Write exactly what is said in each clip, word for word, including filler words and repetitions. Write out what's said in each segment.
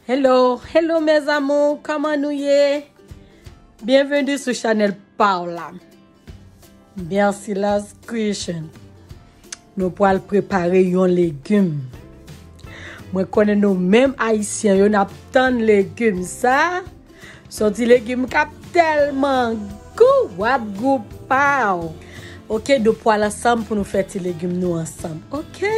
Hello, hello mes amours, kòman nou ye? Byenveni sou chanèl pa w la. Merciless Creation. Nou pral prepare yon legim. Mwen konnen nou menm Ayisyen yo n ap tann legim sa. Se yon ti legim k ap tèlman gou, w ap gou pa w. Oke, nou pral ansanm pou nou fè ti legim nou ansanm. Oke?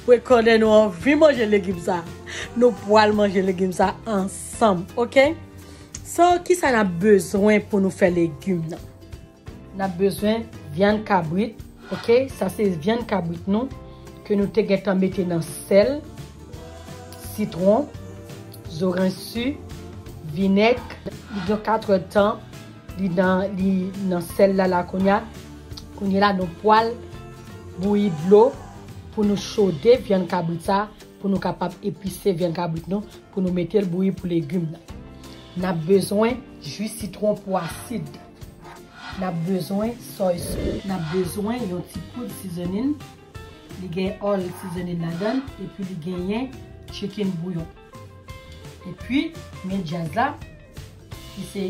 Mwen konnen nou anvi manje legim sa. Nou pral manje legim sa ansanm, oke? So, kisa n ap bezwen pou nou fè legim nan? N ap bezwen vyann kabrit, oke? Sa se vyann kabrit nou ke nou te gentan mete nan sèl, sitwon, zoranj si, vinèg. Li gen katrè tan li nan, li nan sèl la, la kounye a. Kounye la, nou pral bouyi dlo pou nou chode vyann kabrit sa, pou nou kapab epise vyann kabrit nou, pou nou mete l bouyi pou legim nan. N ap bezwen ji sitwon pou asid. N ap bezwen soy sauce. N ap bezwen yon ti poud seasoning. Li gen all seasoning ladan l, epi li genyen chicken bouillon. Epi, men djaz la, ki se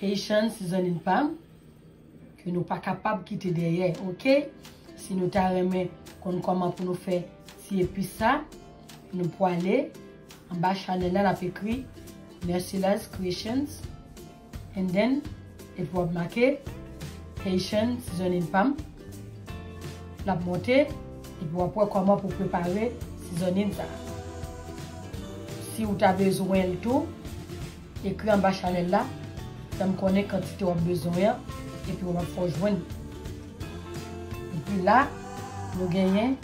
Haitian seasoning pa m, ke nou pa kapab kite dèyè, oke? Si nou ta renmen konn kòman pou nou fè ti epis sa, nou pwale anba chanèl la, n ap ekri Merciless Creations, and then, epi w ap make Haitian seasoning pa m. L ap monte, epi w ap wè kòman pou prepare seasoning sa. Si w ta bezwen l tou, ekri anba chanèl la, fè m konnen kantite w ap bezwen an, epi w ap fè w jwenn. Epi la, nou genyen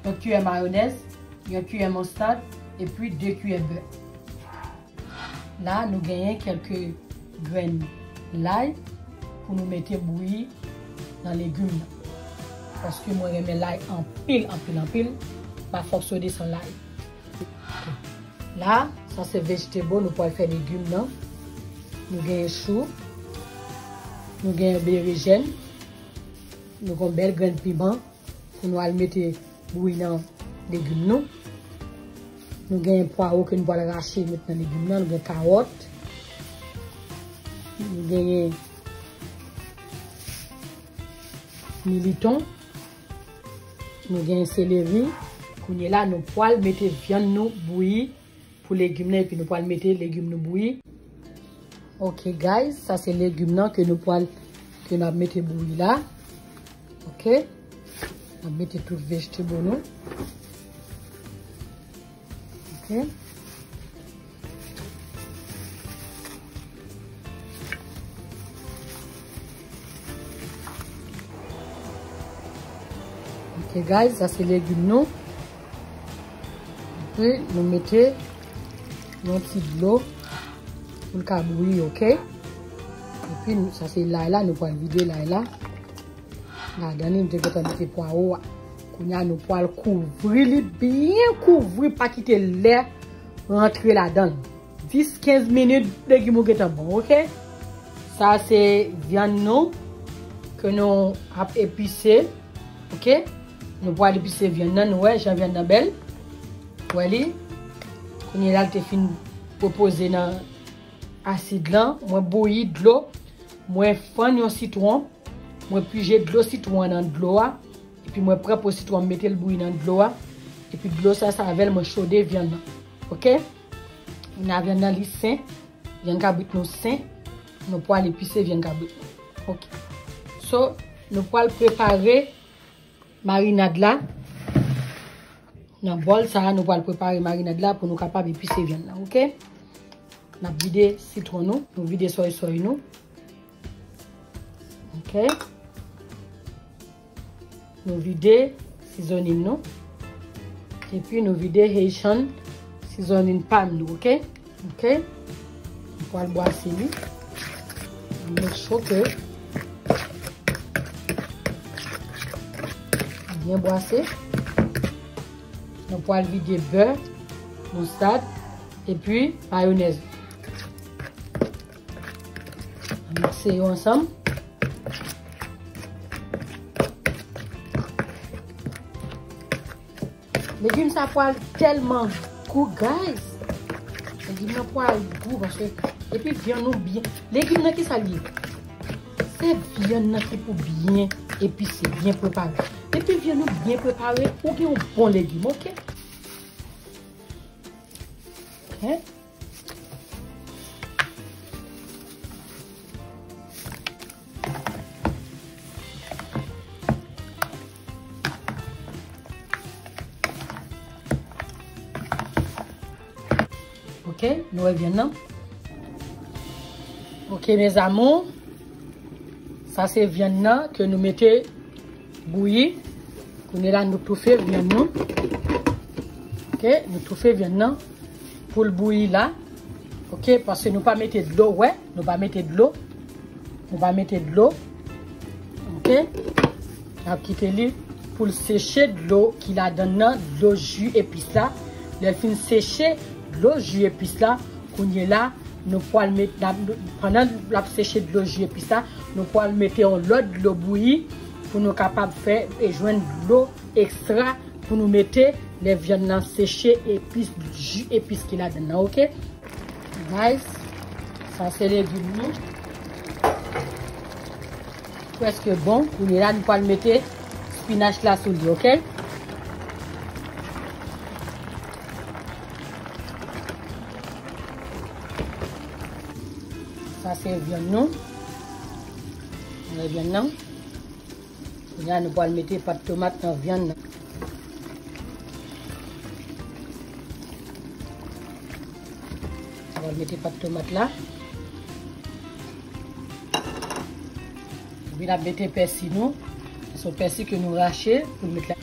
yon kiyè mayonèz, yon kiyè moustad, epi de kiyè bè. La, nou genyen kèlke grenn lay pou nou mete bouyi nan legim nan. Paske mwen renmen lay anpil, anpil, anpil. M pa fonksyone san lay. La, sa se vegetable nou pral fè legim nan. Nou genyen chou, nou genyen berejèn, nou gen yon bèl grenn piman pou nou al mete bouyi nan legim nou. Nou genyen pwawo ke nou pral rache met nan legim nan, nou gen kawòt, nou genyen militon, nou genyen seleri. Kounye la, nou pral mete vyann nou bouyi pou legim nan, epi nou pral mete legim nou bouyi. Oke, guys, sa se legim nan ke nou pral, ke n ap mete bouyi la. Oke? N ap mete tout vegetable nou. Oke? Oke, guys, sa se legim nou. Epi, nou mete yon ti dlo pou l ka bouyi, oke? Epi, nou, sa se lay la, nou pral vide lay la. Ladan li, nou te gentan mete pwawo a. Kounye a, nou pral kouvri li, byen kouvri, pa kite lè rantre ladan l. Dis, kenz minit, legim ou gentan bon, oke? Sa se vyann nou ke nou ap epise, oke? Nou pral epise vyann nan, nou wè jan vyann nan bèl. Wè li? Kounye la, l te fin repoze nan asid lan. Mwen bouyi dlo. Mwen fann yon sitwon. Mwen pije dlo sitwon an nan dlo a. Epi mwen pran po sitwon, mete l bouyi nan dlo a. Epi dlo sa, sa avè l, mwen chode vyann nan. Oke? Kounye a vyann nan li sen. Vyann kabrit nou sen. Nou pral epise vyann kabrit nou. Oke. So, nou pral prepare marinad la. Nan bòl sa a, nou pral prepare marinad la pou nou kapab epise vyann nan, oke? N ap vide sitwon nou, nou vide soy soy nou. Oke? Nou vide seasoning nou. Epi nou vide Haitian seasoning pa m nou, oke? Oke? Nou pral bwase li. Make sure ke byen bwase. Nou pral vide bè, moustad, epi mayonèz. Mikse yo ansanm. Legim sa pral tèlman Gou, guys. Legim nan pral gou paske epi vyann nou byen. Legim nan ki sa l ye? Se vyann nan ki pou byen epise, byen prepare. Depi vyann nou byen prepare, ou gen yon bon legim, oke? Oke? Ok, nou wè vyann nan. Ok, mes amours. Sa se vyann nan ke nou mete bouyi. Kounye la, nou toufe vyann nou. Ok, nou toufe vyann nan pou l bouyi la. Ok, paske nou pa mete dlo, wè, nou pa mete dlo. Nou pa mete dlo. Ok, n ap kite li pou l seche dlo ki ladan nan, dlo ji epis la. Lè l fin seche dlo ji epis la, kounye la, nou pral met, n ap, pandan l ap seche dlo ji epis la, nou pral mete yon lòt dlo bouyi pou nou kapab fè e jwenn dlo ekstra pou nou mete lè vyann nan seche epis, ji epis ki ladan nan, ok? Guys, sa se legim nou. Prèske bon, kounye la nou pral mete spinach la sou li, ok? Sa se vyann nou. Vyann nan. Kounye a, nou pral mete pat tomat nan vyann nan. Nou pral mete pat tomat la. Epi n ap mete pèsi nou. Se yon pèsi ke nou rache pou nou met la.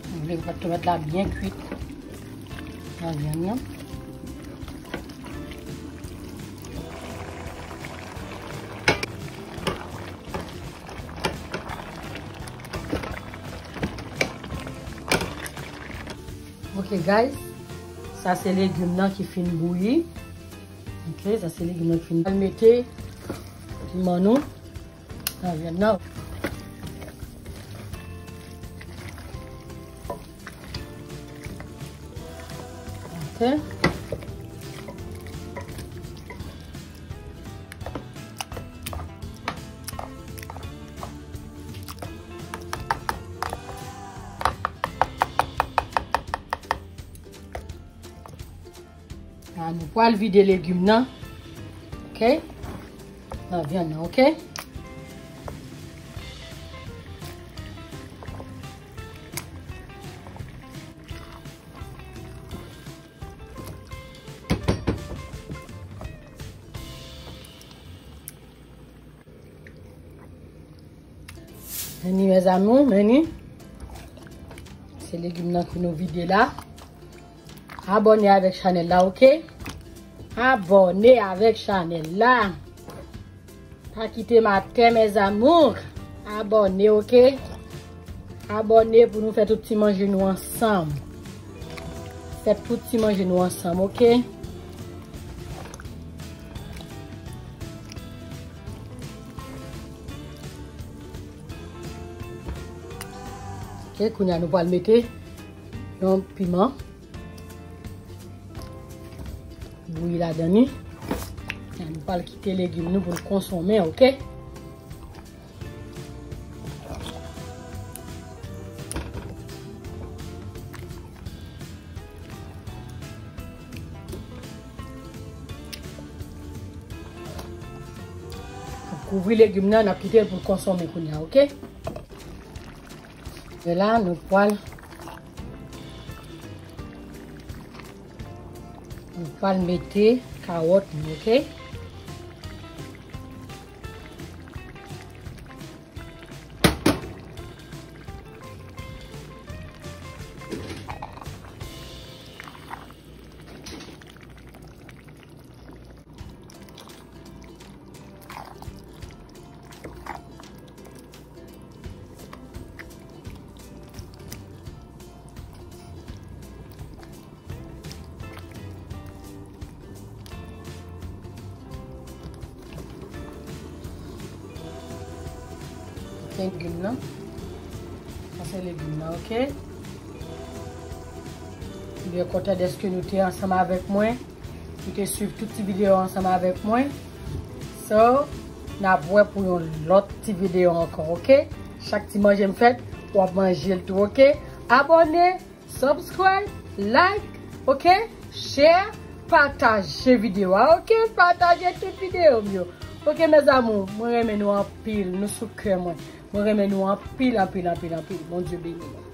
Nou vle pou tomat la byen kwit nan vyann nan. Ok, guys, sa se legim nan ki fin bouyi. Ok, sa se legim nan ki fin. Al mete piman nou nan vyann nan. Ok. La, nou pral vide legim nan. Ok? Nan vyann nan, ok? Men ni, mes amours, men ni. Se legim nan ke nou vide la. Abòne avèk chanèl la, ok? Abòne avèk chanèl la. Pa kite m atè, mes amours. Abòne, ok? Abòne pou nou fè tout ti manje nou ansanm. Fè tout ti manje nou ansanm, ok? Ok, kounye a nou pral mete yon piman bouyi ladan li. Nou pral kite legim nou pou l konsonmen, ok? Kouvri legim nan, n ap kite l pou l konsonmen kounye a, ok? E la, nou pral, nou pral mete kawòt nou, ok? Legim nan. Sa se legim nan, oke? M byen kontan dèske nou te ansanm avèk mwen. Nou te swiv tout ti videyo ansanm avèk mwen. So, n ap wè pou yon lòt ti videyo ankò, oke? Chak ti manje m fèt, w ap manje l tou, oke? Abòne, subscribe, like, oke? Share, pataje videyo a, oke? Pataje tout videyo m yo. Oke, mes amours, mwen renmen nou anpil, nou sou kè mwen. Mwen renmen nou anpil, anpil, anpil, anpil. Bondye beni nou.